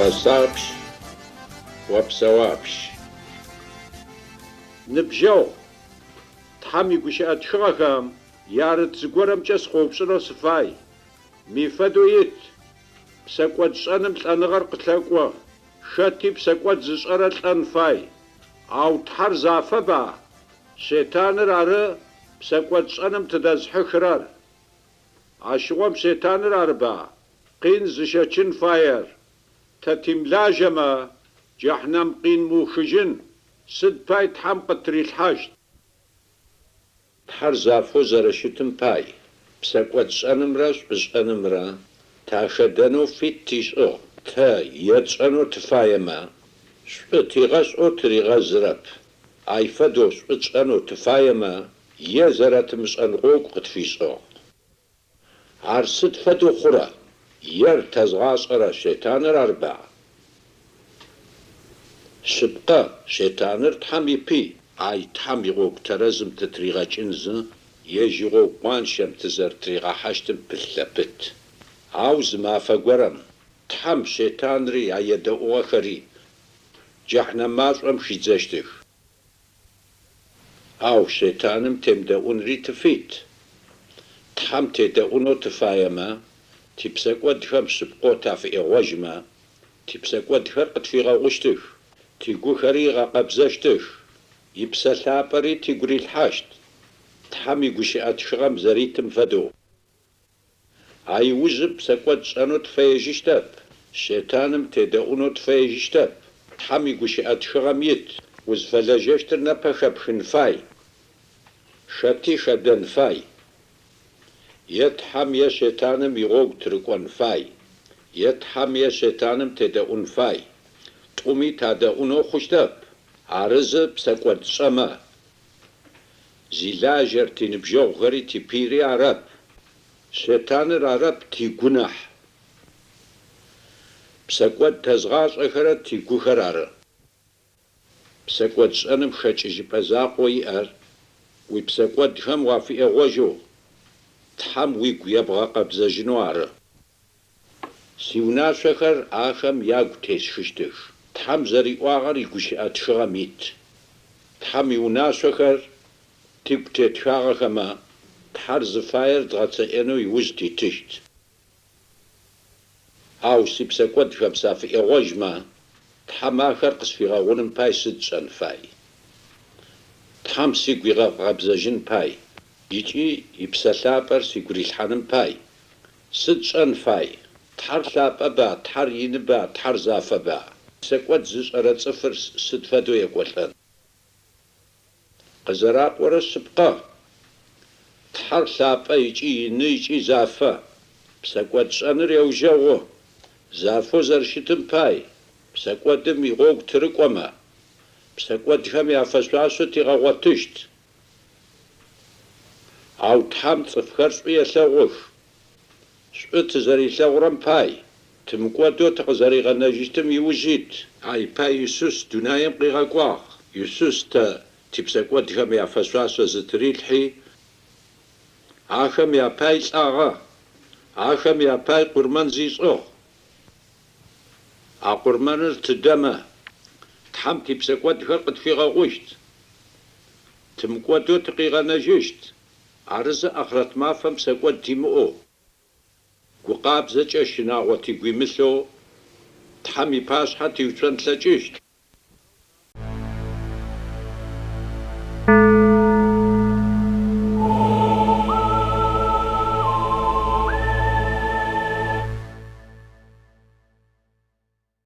Фэсапщ, опсэуапщ. Ныбджэгъу, Тхьэм игущыӏэ тхыгъэхэм ярыт зыгорэмкӏэ сыкъоупчӏынэу сыфай. Мый фэдэу ит, Псэкӏодшӏэным лӏэныгъэр къылъэкӏо, хэти псэкӏод зышӏэрэр лӏэн фай. Ау Тхьэр зафэба? Щетаныр ары псэкӏодшӏэным тыдэзыхьыхырэр. Ащыгъом щетаныр арыба къин зыщэчын фаер? Тэ тимылажьэмэ, джэхьнэм къин мыухыжьын сыд пай Тхьэм къыттырилъхьащт? Тхьэр зафэу зэрэщытым пай, псэкӏодшӏэнымрэ шӏушӏэнымрэ тахэдэнэу фит тишӏыгъ. Тэ е тшӏэнэу тыфаемэ, шӏу тигъэшӏэу тыригъэзырэп. Ай фэдэу шӏу тшӏэнэу тыфаемэ, е зэрэтымышӏэн гъогу къытфишӏыгъ. Ар сыд фэдэу хъурэ? Ер тэзгъашӏэрэ щетаныр арыба? Шъыпкъэ, щетаныр Тхьэм ипый. Ай Тхьэм игъогу тэрэзым тытыригъэкӏынзы, ежь игъогу къуанчэм тызэрэтыригъэхьащтым пылъ зэпыт. Ау зы мафэ горэм Тхьэм щетанри ай едэӏугъэхэри джэхьнэм машӏом хидзэщтых. Ау щетаным темыдэӏунри тыфит. Тхьэм тедэӏунэу тыфаемэ, типсэкӏодхэм шъыпкъэу тафыӏегъожьмэ, типсэкӏодхэр къытфигъэгъущтых, тигухэри ыгъэкъэбзэщтых, и Псэ Лъапӏэри тигу рилъхьащт, Тхьэм игущыӏэ тхыгъэм зэритым фэдэу. Ай ужым псэкӏод тшӏэнэу тыфэежьыщтэп, щетаным тедэӏунэу тыфэежьыщтэп. Тхьэм игущыӏэ тхыгъэм ит, узфэлэжьэщтыр непэ хэпхын фай, хэти хэдэн фай. Е Тхьэм е щетаным игъогу тырыкӏон фай, е Тхьэм е щетаным тедэӏун фай. Тӏуми тадэӏунэу хъущтэп, арызы псэкӏод тшӏэмэ. Зилажьэр тиныбджэгъухэри типыйри арэп, щетаныр арэп тигу нахь. Псэкӏод тэзгъашӏэхэрэр тигухэр ары. Псэкӏодшӏэным хэкӏыжьыпӏэ закъоу иӏэр уипсэкӏодхэм уафыӏегъожьэу, Тхьэм уигу ебгъэкъэбзэжьынэу ары. Сиунашъохэр ахэм ягу тесхыщтых. Тхьэм зэриӏуагъэр игущыӏэ тхыгъэм ит. Тхьэм иунашъохэр тигу тетхагъэхэмэ, Тхьэр зыфаер дгъэцэкӏэнэу иужь титыщт. Ау сипсэкӏодхэм сафыӏегъожьмэ, Тхьэм ахэр къысфигъэгъуным пай сыд сшӏэн фай? Тхьэм сигу игъэкъэбзэжьын пай ыкӏи и Псэ Лъапӏэр сигу рилъхьаным пай Сыд сшӏэн фай? Тхьэр лъапӏэба, Тхьэр иныба, Тхьэр зафэба? Псэкӏод зышӏэрэ цӏыфыр сыд фэдэу екӏолӏэн? Къызэрапӏорэр шъыпкъэ. Тхьэр лъапӏэ ыкӏи ины ыкӏи зафэ. Псэкӏодшӏэныр еужэгъу. Зафэу зэрэщытым пай, псэкӏодым игъогу тырыкӏомэ, псэкӏодхэм яфэшъуашэ тигъэгъотыщт. Ау Тхьэм цӏыфхэр шӏу елъэгъух. Шӏу тызэрилъэгъурэм пай, тымыкӏодэу тыкъызэригъэнэжьыщтым иуж ит. Ай пай Исус дунаим къигъэкӏуагъ. Исус тэ типсэкӏодхэм яфэшъуашэ зытырилъхьи, ахэм япай лӏагъэ, ахэм япай къурмэн зишӏыгъ. А къурмэныр тыдэмэ, Тхьэм типсэкӏодхэр къытфигъэгъущт. Тымыкӏодэу тыкъигъэнэжьыщт, арызы ахърэт мафэм псэкӏод тимыӏэу, гукъабзэкӏэ щынагъо тигу имылъэу Тхьэм ипашъхьэ тиуцон тлъэкӏыщт.